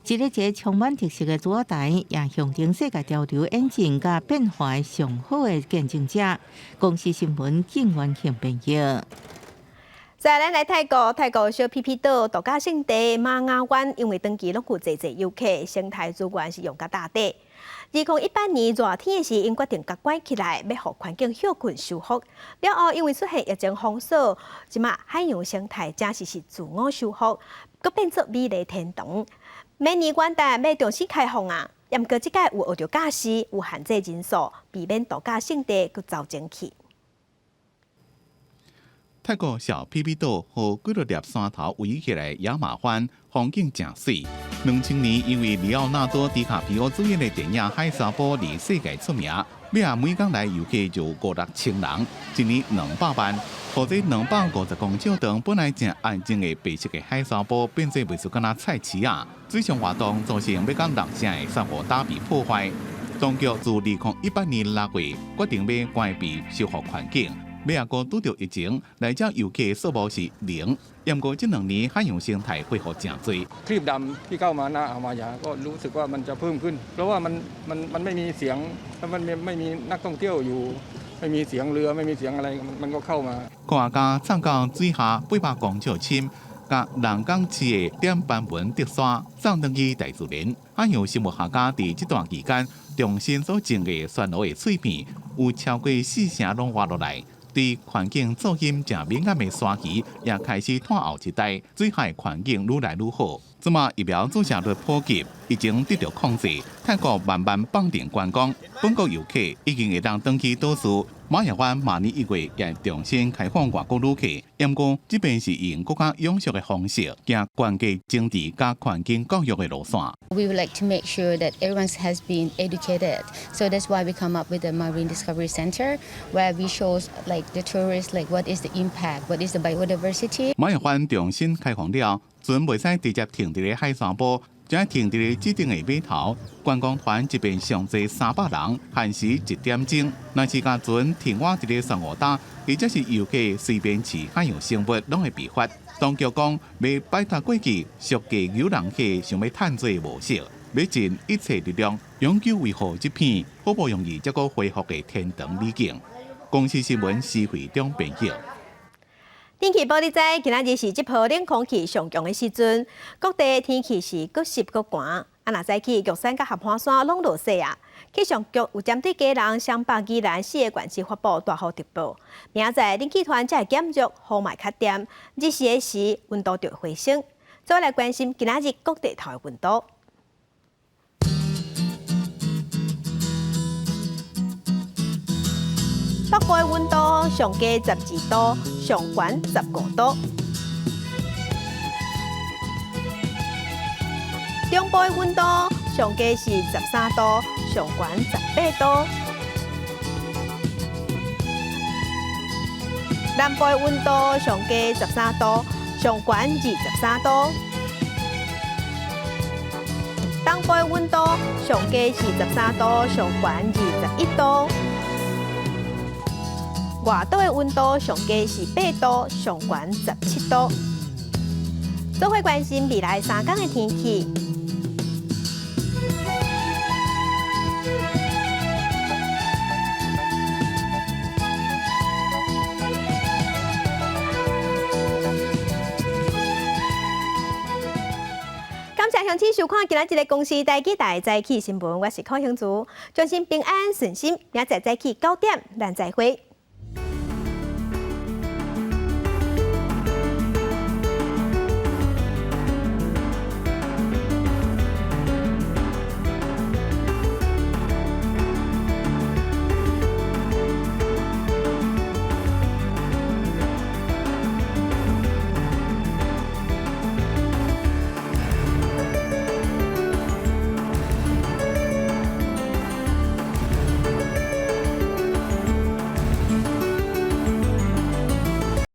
一个一个充滿特色的珠仔台，也象徵世界潮流演進佮變化的上好的見證者。公視新聞景元慶編譯。再來來泰國，泰國小皮皮島度假勝地瑪雅灣，因為長期攏有濟濟遊客，生態資源是用甲焦底。2018年熱天的時，𪜶決定共關起來，欲予環境歇睏修復。了後因為出現疫情封鎖，這馬海洋生態正式是自我修復，閣變做美麗天堂。明年元旦欲重新開放啊！毋過這擺有學著教示，有限制人數，避免度假勝地閣遭蒸氣。泰國小皮皮島予幾落粒山頭圍起來，野馬灣風景誠媠。2000年因為里奧納多·迪卡皮奧主演的電影《海沙波》佇世界出名，尾仔每工來遊客就五六千人，一年200萬。予這250公尺長本來誠安靜的白色的海沙波，變做袂輸敢若菜市仔。水上活動造成欲佇六成的珊瑚島被破壞。當局自2018年6月決定欲關閉修復環境。尾仔閣拄著疫情，來遮遊客數目是零。毋過這兩年海洋生態恢復誠濟。 ครีบดำที่เข้ามาหน้าอ่าวมาหยาก็รู้สึกว่ามันจะเพิ่มขึ้นเพราะว่ามันมันมันไม่มีเสียงมันไม่มีนักท่องเที่ยวอยู่ไม่มีเสียงเรือไม่มีเสียงอะไรมันก็เข้ามา 科學家鑽到水下800公尺深，佮人工飼的點斑紋竹鯊送轉去大自然。海洋生物學家佇這段期間重新所種的珊瑚的碎片，有超過四成攏活落來。對環境噪音誠敏感的鯊魚也開始湠後一代，水下環境愈來愈好。這馬疫苗注射率普及，疫情得著控制，泰國慢慢放定觀光，本國遊客已經會當轉去島嶼。馬亞灣明年1月也重新開放外國旅客，毋過這擺是用閣較永續的方式，行環境整治佮環境教育的路線。 We would like to make sure that everyone has been educated. So that's why we come up with the Marine Discovery Center, where we show like the tourists like what is the impact, what is the biodiversity. 馬亞灣重新開放了，船袂使直接停佇咧海沙埔，只停佇咧指定的碼頭。觀光團一遍上濟300人，限時一點鐘。若是共船停倚佇咧珊瑚礁，或者是遊客隨便飼海洋生物，攏會被罰。當局講，欲擺脫過去俗價誘人客想欲趁水的模式，欲盡一切力量永久維護這片好不容易才閣恢復的天堂美景。公視新聞施惠中編譯。天氣報你知，今仔日是這波冷空氣上強的時陣，各地天氣是閣濕閣寒。啊，若早起玉山佮合歡山攏落雪啊！氣象局有針對基隆、雙北、宜蘭四个縣市發布大雨特報。明仔載冷氣團才會減弱，雨嘛會較恬，日時的時溫度就會回升。再來關心今仔日各地頭的溫度。北部的溫度上低12度，上懸15度。中部的溫度上低是13度，上懸18度。南部的溫度上低13度，上懸23度。東部的溫度上低是13度，上懸21度。外島的溫度上低是8度，上懸17度。做伙關心未來3工的天氣。感謝鄉親收看今仔日的公視台語台早起新聞，我是柯興竹，衷心平安順心，明仔載早起9點，咱再會。